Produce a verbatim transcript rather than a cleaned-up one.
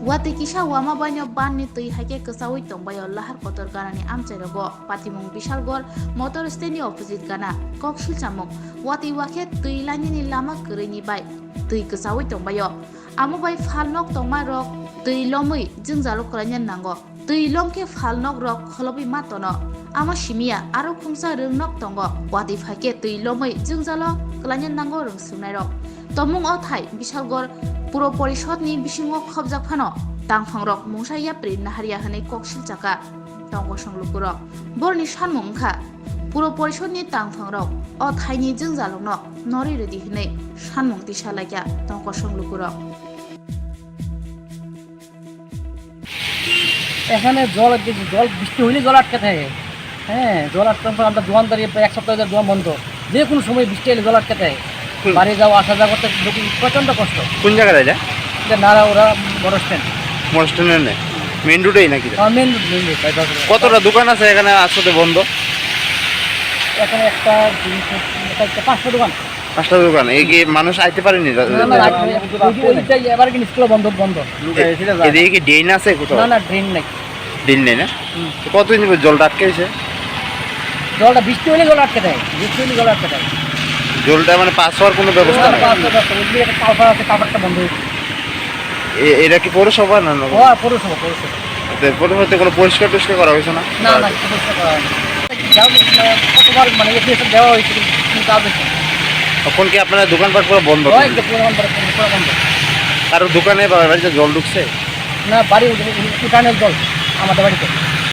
Watwi kisa wama baino banni twi hai khe kwchaui tongbaio lahar kotor ganani amchairogo. Patimung Bishalgarh motor stand ni opposite gana. Kok silchamung, watwi wakhe twi lainani lama kwrwini bai twi kwchaui tongbaio. Amo bai phalnok tongma rok twi lomwi jwngjalo kwlaina nango. Twi lom khe phalnok rok kholobwi ma tono. Amo simiya aro khungsa rwngnok tongo. Watwi phai khe twi lomwi jwngjalo kwlaina nango rwngswrwngnairok. Tomung o thai Bishalgarh Puro Porishod ni bisingo khopjak phano tangphangrok mungsa yapri naharya hwnwi kok silchakha tongkosong lukurok. Borni sanmung wngkha Puro Porishod ni tangphangrok o thaini jwngjalokno norwi rwdi hwnwi sanmung tisa laikha tongkosong lukurok. এখানে জল, জল বৃষ্টি হইলে জল আটকে থাকে। হ্যাঁ, জল আটকে থাকার পর আমরা দোকানদারি প্রায় এক সপ্তাহ ধরে দোকান বন্ধ। যে কোনো সময় বৃষ্টি এলে জল আটকে থাকে। হুম। বাড়ি যাওয়া আসা যাওয়া করতে খুবই প্রচণ্ড কষ্ট। কোন জায়গায় এটা? এটা নারা ওরা বড় স্ট্যান্ড। মোটর স্ট্যান্ডে নেই, মেইন রোডেই নাকি? আমার main road, main road bypass road. কতটা দোকান আছে এখানে আসতে বন্ধ? এখানে একটা, দুই, তিন, চার, পাঁচটা দোকান। পাঁচটা দোকান, এই কি মানুষ আইতে পারেনি? না, না, রাখবে। ওই যে, ওই যে এবার কি স্কুল বন্ধ, বন্ধ। এ- এদিকে কি ড্রেন আছে কোথাও? না, না, ড্রেন নাই। ড্রেন নেই না? হুম। তো কতদিন ধরে জলটা আটকে আছে? জলটা বৃষ্টি হলে জল আটকে দেয়, বৃষ্টি হলে জল আটকে দেয়। জলটা মানে পাস হওয়ার কোনো ব্যবস্থা জলটা নেই? পাস হওয়ার ব্যবস্থা, ওই যে একটা কালভার্ট আছে, কালভার্টটা বন্ধ হয়েছে। এ- এটা কি পৌরসভা না নগর? হ্যাঁ, পৌরসভা, পৌরসভা। তো পৌরসভা থেকে কোনো পরিষ্কার টরিষ্কার করা হয়েছে না? না, না, কিছু পরিষ্কার করা হয়নি। যাও, মানে, কতবার, মানে, অ্যাপ্লিকেশন দেওয়া হয়েছে, কিন্তু কাজ হচ্ছে না। এখন কি আপনার দোকানপাট পুরো বন্ধ? ওই যে পুরো বন্ধ, পুরো বন্ধ। কারো দোকানে বা বাড়িতে জল ঢুকছে? না, বাড়ি উঠে-, উঠানের জল আমাদের বাড়িতে।